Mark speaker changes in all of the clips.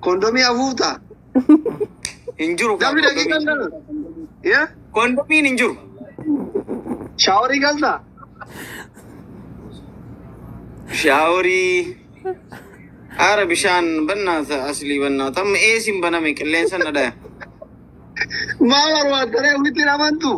Speaker 1: Kondomii afuuftaa?
Speaker 2: Hin jiru kaa
Speaker 1: Namni daqiiqaan
Speaker 2: kondomiin.
Speaker 1: kana. Yaa?
Speaker 2: Kondomiin hin jiru.
Speaker 1: Shaaworii galtaa?
Speaker 2: Shaaworii. Aara bishaan bannaata aslii bannaata. Amma eesin baname qilleensa na dhaya.
Speaker 1: Maal barbaaddaree ofitti hin amantu?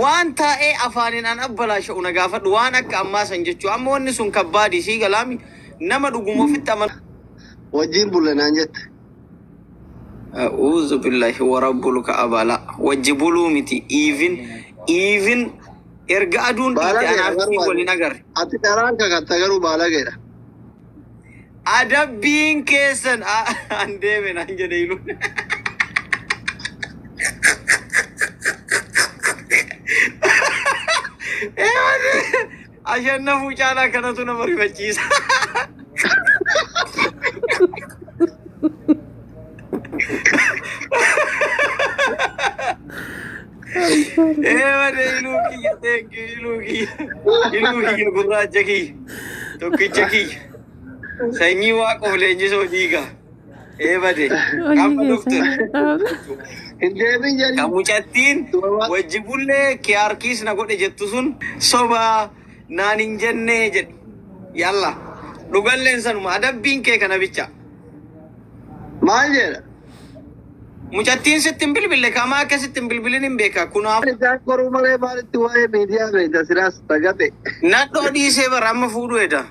Speaker 2: Waan taa'ee afaaniin an abbalaasha'u na gaafadhu waan akka ammaa san jechuu amma wanni sun kabbaadii sii galaami nama dhuguma ofitti amanu.
Speaker 1: Wajjin bulle naan jette.
Speaker 2: A'uuzu billahi wa rabbul ka'aba la wajji buluu miti even erga aduun dhiite
Speaker 1: Baalageedha
Speaker 2: anaaf
Speaker 1: garuu
Speaker 2: isii
Speaker 1: ati.
Speaker 2: waliin agarre.
Speaker 1: Ati dharaan kakatta garuu baalageedha.
Speaker 2: Adabbiin keessan an deeme naan jedhe iluun. Ashannafuu caalaa kanatu nama rifachiisa. Eewane iluu kiyya thank you iluu kiyya. Iluu kiyya gurraacha kiyya. Tokkicha kiyya. Sanyii waaqoof leenjisoo dhiiga. Eebade.
Speaker 3: Hojii
Speaker 2: Amma doktor.
Speaker 3: keessan.
Speaker 1: Hin deemin
Speaker 2: Kan
Speaker 1: jedhi.
Speaker 2: mucattiin wajji bullee kiyaarkiis na godhe jettu sun sobaa naan hin jennee jedhe. Yalla. Dhugalleen sanuma adabbiin kee kana bicha.
Speaker 1: Maal jedha?
Speaker 2: Mucattiin sitti hin bilbille kamaa akka sitti hin bilbilin hin beeka. Kunaaf
Speaker 1: Isaan koruu malee maalitti waa'ee miidiyaa beekta silaas tagate.
Speaker 2: nadhoo dhiisee bara amma fuudhu eda.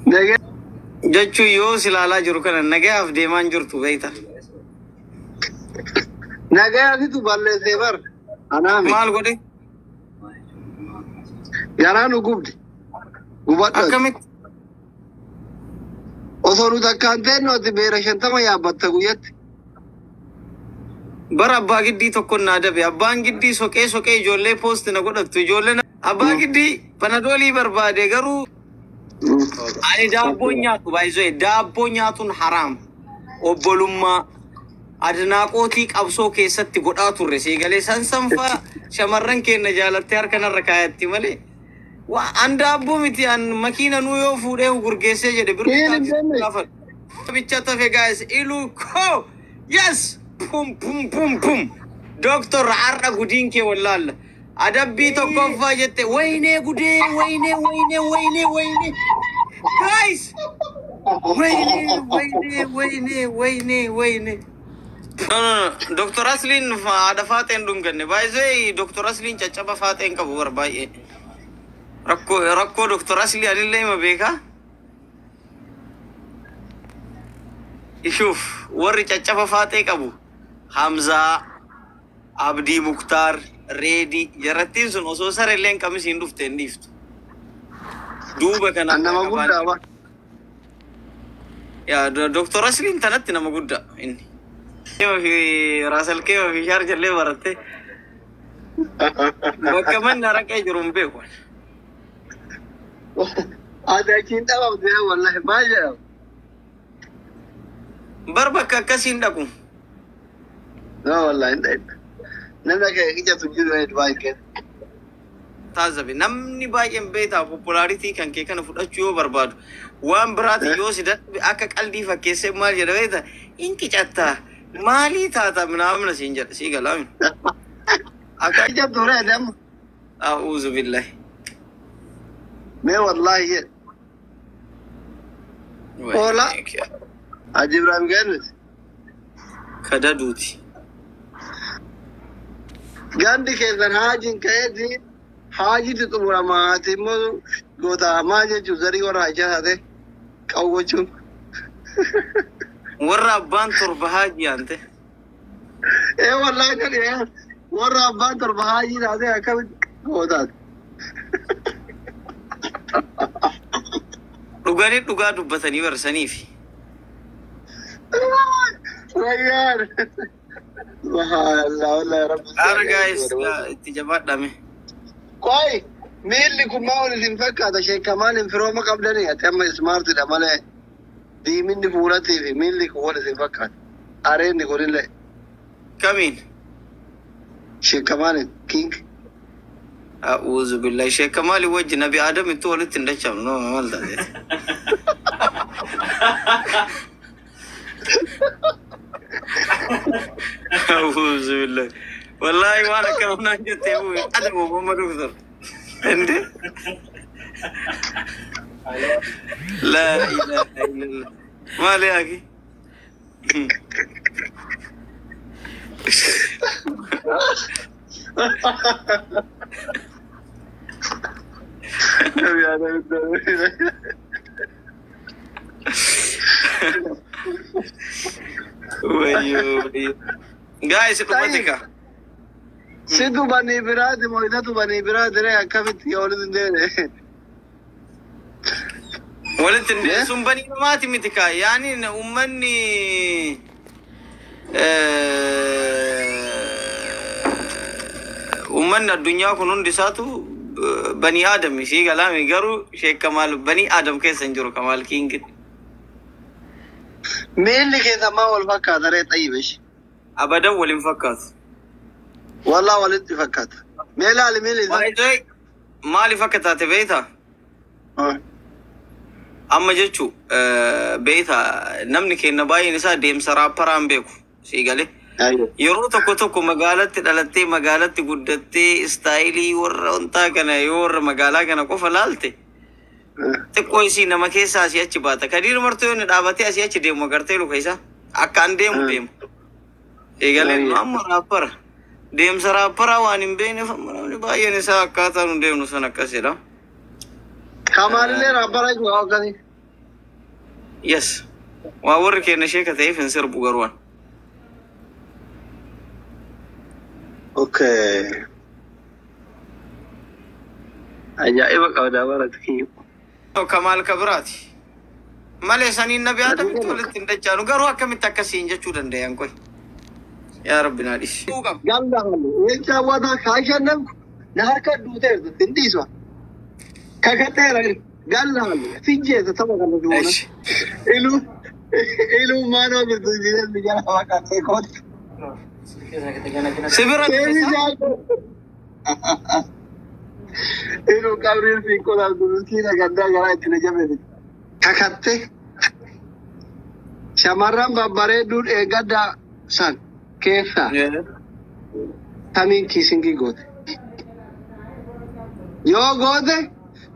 Speaker 1: Nagee
Speaker 2: Jechuun yoo si ilaalaa jiru kana nagayaaf deemaan jirtu beekta.
Speaker 1: nagayaatitu balleessee bar. Anaa miti.
Speaker 2: Maal godhe?
Speaker 1: Garaa nu gubdi. Gubadhu ati.
Speaker 2: Akkamitti?
Speaker 1: Osoo nu takkaan teennu ati beera 50 yaabbatta guyyatti.
Speaker 2: Bara abbaa giddii tokko naa dabe. Abbaan giddii soqee soqee ijoollee poosti na godhattu. Ijoollee abbaa giddii panadoolii barbaade garuu ani daabboo nyaatu baay'isee daabboo nyaatuun haraam. Obbolummaa adnaaqootii qabsoo keessatti godhaa turre siigalee sansanfaa shamarran keenya jaalattee harka narra kaayatti malee. Waa an daabboo miti an makiina nuu yoo fuudhee gurgeessee jedhe birri
Speaker 1: Hin
Speaker 2: taate
Speaker 1: deemne.
Speaker 2: gaafadhu. Bicha tafe guys iluu koo yes pum pum pum pum Doctor har'a gudiin kee wallaalla. Adabbii tokkoffaa jette waynee gudee waynee waynee waynee waynee guys waynee waynee waynee waynee waynee. No, no, no. Dr. Asliin haadha faaxeen dhunganne. Baay'ee Dr. Asliin caccaba faaxeen qabu bara baay'ee. Rakkoo rakkoo Dr. Aslii anillee hima beekaa. Ishuuf warri caccaba faaxee qabu Hamzaa, Abdii Muktaar, Reedii jarattiin sun osoo sarellee hin qabisiin dhufte hin dhiiftu. Duuba kana
Speaker 1: An nama guddaa ba.
Speaker 2: Yaa Dr. Asliin tanatti nama guddaa inni. Fi Raasal Keema fi Shaarjallee baratte bakka manni araqee jiru hin beeku.
Speaker 1: Ati achiin dhabamte wallahi maal jedhama?
Speaker 2: Bar bakka akkasiin dhaqu.
Speaker 1: No wallahi hin dhayna. Namni akka ijatu jiru baay'ee keessa.
Speaker 2: Taazabe namni baay'een beektaa populaaritii kan kee kana fudhachuu yoo barbaadu waan biraati yoo si dadhabe akka qaldii fakkeessee maal jedha beektaa hin qicattaa maalii taata minaamna siin jedha sii galaami. Akka
Speaker 1: Ijatu reede amma.
Speaker 2: a'uuzu billahi.
Speaker 1: Mee wallahi jedhe. Oola. Haji Ibrahim Geenus.
Speaker 2: Kadaduuti.
Speaker 1: Gandi keessan haajiin ka'eeti haajiitu xumuramaa ati immoo goota maal jechuun zarii warra hajjaa taate qawwachuun.
Speaker 2: Warra abbaan torba haajii aante.
Speaker 1: Ee wallahi kan warra abbaan torba haajii taate akkamitti gootaati.
Speaker 2: Dhuganii dhugaa dubbatanii barsaniifi.
Speaker 1: Rayyaan. Subhanallah wallahi rabbi.
Speaker 2: Qaara gaayis itti jabaadhame.
Speaker 1: Qoy miilli kun maal isin fakkaata sheekkamaan hin firooma qabdanii ati amma ismaartidha malee diiminni fuulatii fi miilli kun wal isin fakkaata. Areenni kunillee
Speaker 2: Kamiin?
Speaker 1: sheekkamaan king.
Speaker 2: A'uuzu billahi, sheeka maali wajji Nabi Adam itti walitti hin dachamnu no maal taate? A'uuzu billahi. Wallahi waan akkana naan jettee bu'e adamu mamma doktor. Inde? Laa ilaaha illallah. Maali yaaki?
Speaker 1: Nabi Adam itti.
Speaker 2: Wayyoo wayyoo. Guys, dhumate ka.
Speaker 1: Situ banii biraati moo isatu banii biraati ree akkamitti yoo walitti hin deebine?
Speaker 2: Walitti hin sun banii namaati miti ka. Yaani uummanni uummanni addunyaa kun hundi isaatu banii Aadam ishii galaami, garuu sheek Kamaal banii Aadam keessa hin jiru, Kamaal Kiingin.
Speaker 1: Miilli keessa maa wal fakkaata ree xayyibesh?
Speaker 2: Abadan waliin fakkaatu.
Speaker 1: Wallaa walitti fakkaata. Mee laali miilli isaa.
Speaker 2: Baay'ee maaliif akka taate beektaa? Amma jechuu beektaa, namni keenya baay'een isaa deemsa raapparaan beeku sii galee. Yeroo tokko tokko magaalatti dhalattee magaalatti guddattee style warra wantaa kana yoo warra magaalaa kana qofa laalte, xiqqoo isii nama keessaa asii achi baata. Kadiir martuu yoo inni dhaabatee asii achi deemu agartee, luka isaa akka an deemu deemu. Eegalee nu amma raappara. Deemsa raapparaa waan hin beekneef amma namni baay'een isaa akkaataa nu deemnu san akkasidha.
Speaker 1: Kamaalillee raappara jiru akkasii.
Speaker 2: Yes. Waa warri keenya sheeka ta'eef hin sirbu garuu waan.
Speaker 1: Okay. Ajaa'iba qabdaa baratu kiyyu.
Speaker 2: Kamaal kabiraati. Malee saniin Nabi Aadamitti walitti hin dachaanu, garuu akkamitti akkasiin jechuu danda'an koy. Yaa Rabbi naa dhiisi.
Speaker 1: Ganda halu. Jecha wata kaashannam na harka duuteertu hin dhiisu. Kakadheera galla halu. Fijjeessa tapha kana fi
Speaker 2: Eshi.
Speaker 1: Ilu ilu maanoo jirtu jireenya jala maqaa kooti.
Speaker 2: Si bira dhufe
Speaker 1: Deebii
Speaker 2: isaa?
Speaker 1: jaako. Ilu qabriin fi qodaa miskiina gaddaa garaa itti na jabeeti. Kakatte shamarran babbareedduun eeggaddaa san keessa kamiin kissing goote. Yoo goote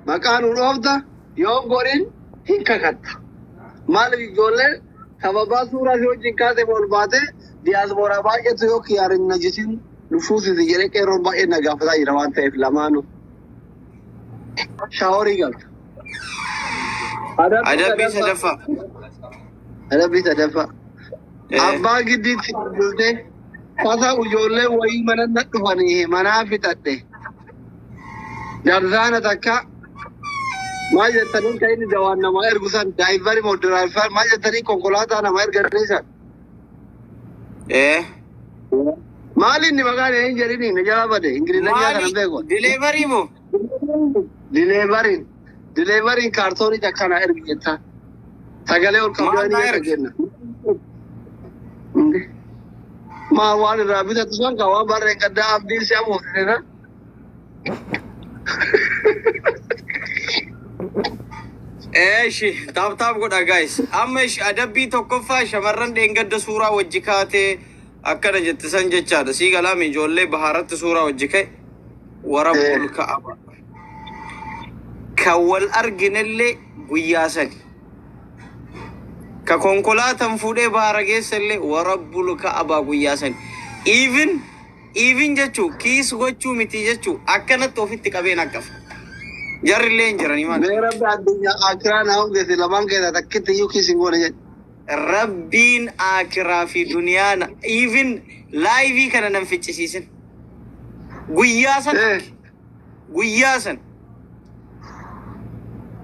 Speaker 1: maqaa nu dhoofta, yoo godhin hin kakatta. Maaliif ijoolleen sababaa suuraa si wajjin kaatee ol baatee diyaasporaa baay'eetu yoo kiyyaarin najisin nu fuusisi jedhee qeerroon baay'ee na gaafataa jira waan ta'eef lamaanuu. Shower galta. Adabbii
Speaker 2: Adabbii
Speaker 1: sadaffaa.
Speaker 2: sadaffaa.
Speaker 1: Adabbii sadaffaa. Abbaa giddiitti bilbiltee tasa ijoollee wayii mana na dhufanii manaa fixadhe. Darzaana takka maal jettanii kan inni dawaan namaa ergu san driver moo driver maal jettanii konkolaataa namaa erganii san. Maal inni maqaan hin jedhini na jala bade, Ingilizanya kana
Speaker 2: Maali?
Speaker 1: beeku.
Speaker 2: Delivery moo?
Speaker 1: Deliveryn deliveryn kaartoonii takka na ergi jettaa. Sagalee ol
Speaker 2: Maal
Speaker 1: qabdanii
Speaker 2: naa
Speaker 1: jedha
Speaker 2: ergi?
Speaker 1: jenna. Maal waan irraa bitatu san kan waan barreen gaddaa abdiin si abuufte san.
Speaker 2: Eeshi, tap tap godha guys. Amma ishi adabbii tokkoffaa shamarran dheengadda suuraa wajji kaatee akkana jette san jechaadha. Sii galaami, ijoollee baharatti suuraa wajji ka'e warabbul ka'aba. Kan wal arginellee guyyaa sani. Ka konkolaataan fuudhee bahara geessallee warabbul ka'abaa guyyaa sani. Even jechuu kiss gochuu miti jechuu, akkanatti ofitti qabeen akkafa. Jarrillee hin jiranii maal?
Speaker 1: Mee rabbi addunyaa akiraa naa hungeesse lamaan keessaa takkitti iyyuu kiss hin goone jedhe.
Speaker 2: Rabbiin akiraa fi duniyaan even live kana nan ficcisiisin. Guyyaa san guyyaa san.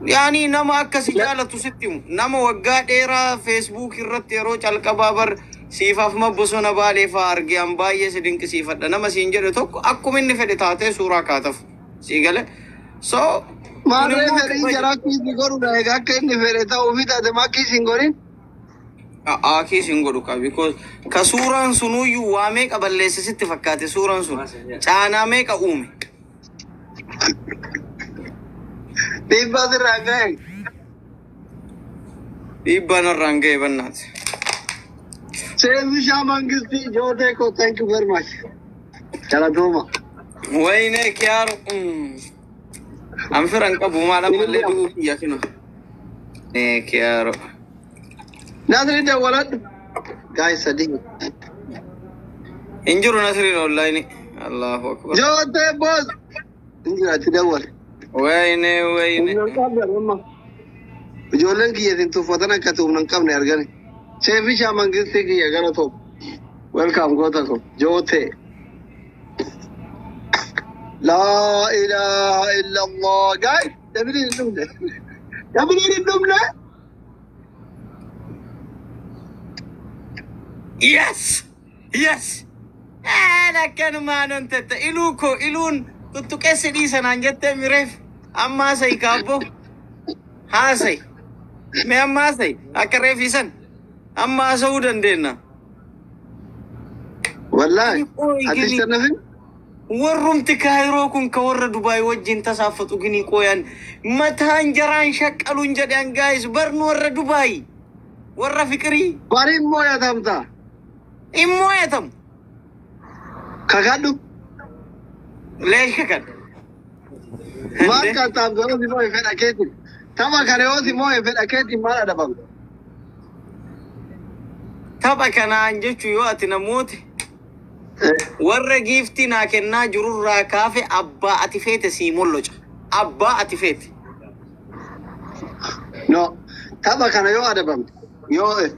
Speaker 2: Yaani nama akkasi jaalatu sitti himu. Nama waggaa dheeraa Facebook irratti yeroo calqabaa bar siifaaf ma bosona baalee fa'aa arge an baay'ee si dinqisiifadha. Nama siin jedhe tokko akkuma inni fedhe taatee suuraa kaataf. Sii gale. So kun
Speaker 1: Maarree
Speaker 2: immoo
Speaker 1: fedhii
Speaker 2: kabaja.
Speaker 1: jaraa kiss godhuudha egaa akka inni fedhe ta'uu fi taate maa kiss hin godhin?
Speaker 2: A'aa, kiss hin godhu ka, because ka suuraan sunuyyuu waa meeqa balleesse sitti fakkaate, suuraan sun caanaa meeqa uume.
Speaker 1: Dhiibbaa sirraa ga'e.
Speaker 2: Dhiibbaa narraan ga'e bannaati.
Speaker 1: Seefishaa Mangistii Jootee koo, thank you very much. Galatooma.
Speaker 2: Wayne kiyaaru. An firan qabu maal ammallee du'uu kiyya kino. Kiyaaru.
Speaker 1: Nasri dawwaladhu. Guys, sadii.
Speaker 2: Hin jiru Nasriin online. Allahu akbar.
Speaker 1: Jootee boos. Hin jiraatti dawwale.
Speaker 2: Wayne wayne.
Speaker 1: Humna hin qabne amma. Ijoolleen kiyya isin tuffatan akka humna hin qabne argani. Seefishaa Mangistii kiyya galatoom. Welcome goota ko. Jootee. Laa ilaaha illallah. Guys, dabiliin hin dhumne. Dabiliin hin dhumne.
Speaker 2: Yes! Yes! Akkanumaan on tetta. Iluu koo iluun tuttuqeessi dhiisanaan jettee mireef. Amma haasayi kaabboo. Haasayi. Mee amma haasayi. Akka reefisan. Amma haasa'uu dandeenya.
Speaker 1: Wallahi. Ati shanafin?
Speaker 2: Warrumti Kaayiroo kun ka warra Dubaay wajjin tasaaffatu ginii qooyan mataan jaraan shaqqaluun jedhan guys, barnu warra Dubaay warra fiqirii.
Speaker 1: Bari immoo yatamta.
Speaker 2: Immoo yatamu.
Speaker 1: Kakadhu.
Speaker 2: Leesha kan.
Speaker 1: Maal kan taa'u si moo'e fedha keetiin. Tapha kana yoo si moo'e fedha keetiin maal adabamta?
Speaker 2: Tapha kanaan jechuun yoo ati namooti warra giiftii naa kennaa jirurraa kaafe abbaa ati feete sii molloca. Abbaa ati feete.
Speaker 1: No. Tapha kana yoo adabamte yoo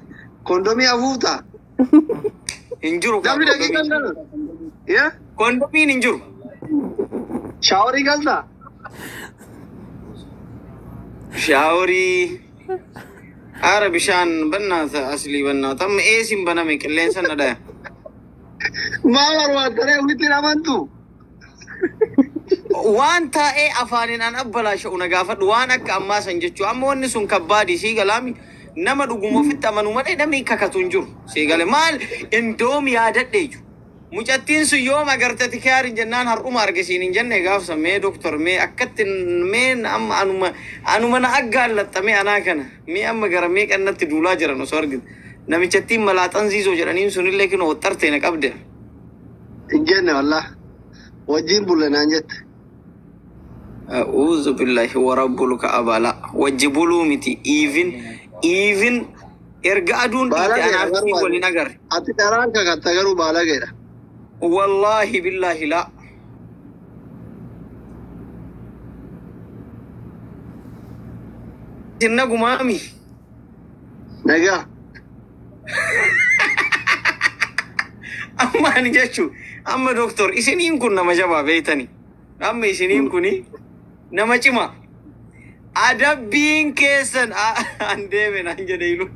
Speaker 1: kondomii afuufta.
Speaker 2: Hin jiru.
Speaker 1: Namni daqiiqaan dhala. Yaa?
Speaker 2: Kondomiin hin jiru.
Speaker 1: Shaaworii galtaa?
Speaker 2: Shaaworii. Haara bishaan bannaata aslii bannaata. Amma eesin baname qilleensa na dhaya.
Speaker 1: Maa barbaaddaree ofitti hin amantu?
Speaker 2: Waan taa'ee afaaniin an abbalaasha'u na gaafadhu waan akka ammaa san jechuu. Amma wanni sun kabbaadi sii galaami, nama dhuguma ofitti amanu malee namni kakatu hin jiru. Sii gale maal indoom yaadadhe iju. Mucattiin sun yoom agartati kiyaarin jennaan har'uma argisiin hin jenne gaafsa mee doktor mee akkatti mee amma anuma na aggaallatta mee anaa kana mee amma gara mee qannatti duulaa jiran osoo argite. Namichattiin malaaxan ziizoo jedhaniin sunillee kinoo waxxarte na qabde.
Speaker 1: Hin jenne wallah. Wajjin bulle naan jette.
Speaker 2: A'uuzu billahi wa rabbul ka'aba, la wajji buluu miti, even erga aduun dhiite
Speaker 1: Baalageedha
Speaker 2: anaaf
Speaker 1: garuu
Speaker 2: waliin agarre.
Speaker 1: Ati dharaan kakatta garuu baalageedha.
Speaker 2: Wallahi billahi la. Isin nagumaami.
Speaker 1: Nagaa.
Speaker 2: Amma ani jechuu amma doktor isiniin kun nama jabaa beeytani. Amma isiniin kuni nama cima. Adabbiin keessan an deeme naan jedhe iluun.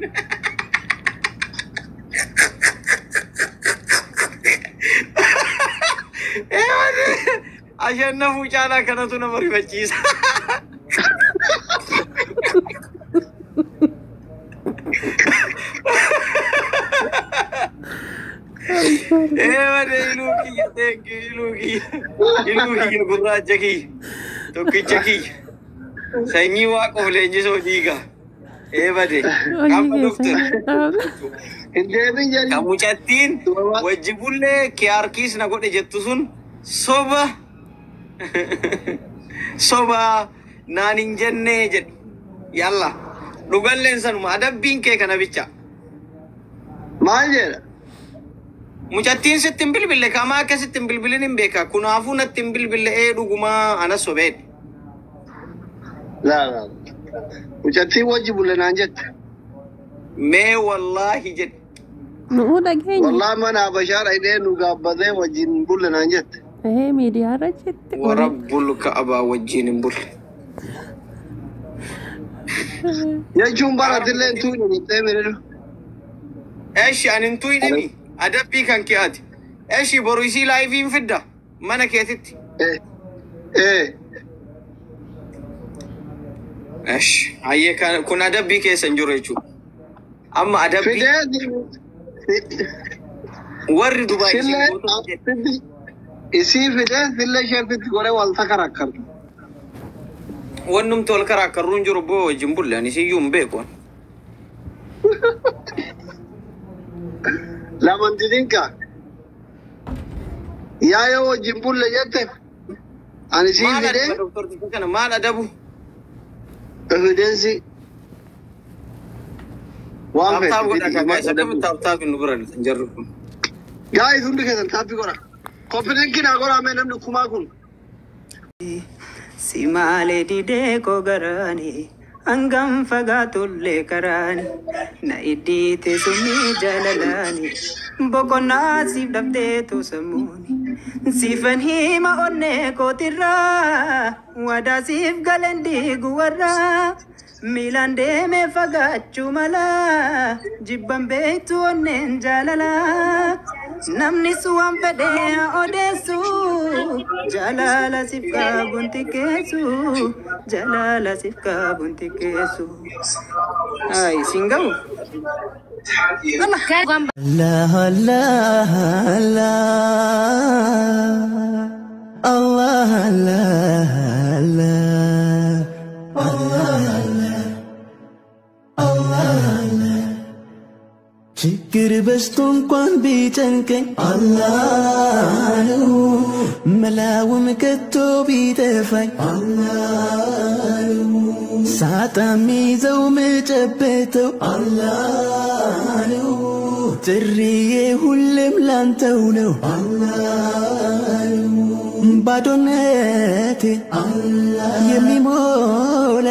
Speaker 2: Ashannafuu caalaa kanatu nama rifachiisa. Eewane iluu kiyya, thank you iluu kiyya. Iluu kiyya, gurraacha kiyya. Tokkicha kiyya. Sanyii waaqoof leenjisoo dhiiga. Eebade. Amma doktor.
Speaker 1: Hin deemin jedhi.
Speaker 2: Kan mucattiin wajji bullee kiyaarkiis na godhe jettu sun soba. Soba naan hin jennee jedhu. Yalla. Dhugalleen sanuma adabbiin kee kana bicha.
Speaker 1: Maal jedha?
Speaker 2: Mucattiin sitti hin bilbille kamaa akka sitti hin bilbilin hin beeka. Kunaafuu natti hin bilbille ee dhugumaa anas sobeedhe.
Speaker 1: Laa laa. Mucattiin wajji bulle naan jette.
Speaker 2: Mee wallaahi jedhe.
Speaker 3: Nu'uu dhageenya.
Speaker 1: Wallaahi mana Habashaa dhaqnee nu gaabbatee wajjin bulle naan jette.
Speaker 3: Ee, miidiyaarra jette.
Speaker 2: Warabbul ka'abaa wajjin hin bulle.
Speaker 1: Jechuun baratillee hin tuqne jettee miidhagdu.
Speaker 2: Eshi ani hin tuyne adabbii kan kee ati. Eshi boru isii liveiin fidda mana keetitti.
Speaker 1: Ee. Ee.
Speaker 2: Eshi hayyee kun adabbii keessa hin jiru jechuudha. Amma adabbii
Speaker 1: Fidee
Speaker 2: warri Dubaay isin
Speaker 1: sillee
Speaker 2: gootu
Speaker 1: isii fidee sillee ishee fitti godhee wal takarakkartu.
Speaker 2: Wannumti wal karaa karruun jiru boo wajjin bulle ani siyyuu hin beeku.
Speaker 1: Laman didinka. Yaa yoo wajjin bulle jette ani sii
Speaker 2: Maal
Speaker 1: fidee
Speaker 2: adaba doktorticha kana maal adabu?
Speaker 1: Evidensi waan
Speaker 2: Taaptaap
Speaker 1: feete
Speaker 2: godhaa
Speaker 1: fidi
Speaker 2: kaa guys, akkamitti
Speaker 1: himadhu.
Speaker 2: taaptaap nu bira hin jirru kun.
Speaker 1: Guys, hundi keessan taappii godha. Koppilinkii naa godhaa mee namni kumaa kun.
Speaker 4: Si maalee didee koo garaani hangam fagaatullee karaani na iddiite sumii jaalalaani boqonnaa siif dhabdeetu sammuuni siifan hima onnee kootirraa wadaa siif galeen diigu warraa miilaan deemee fagaachuu malaa jibban beektu onneen jaalalaa namni suwaan fedhee haa odeessu jaalala siif qabuun xiqqeessu jaalala siif qabuun xiqqeessu. Ay, siin ga'u.
Speaker 5: Allah Allah Allah Allah Allah Allah Allah Allah ችግር በዝቶ እንኳን ቢጨንቀኝ አላህ ነው መላውም ከቶ ቢጠፋኝ አላህ ነው ሳጣ ሚይዘው ምጨበተው አላህ ነው ጥሪዬ ሁሌም ላንተው ነው አላህ ነው ባዶነቴ የሚሞላ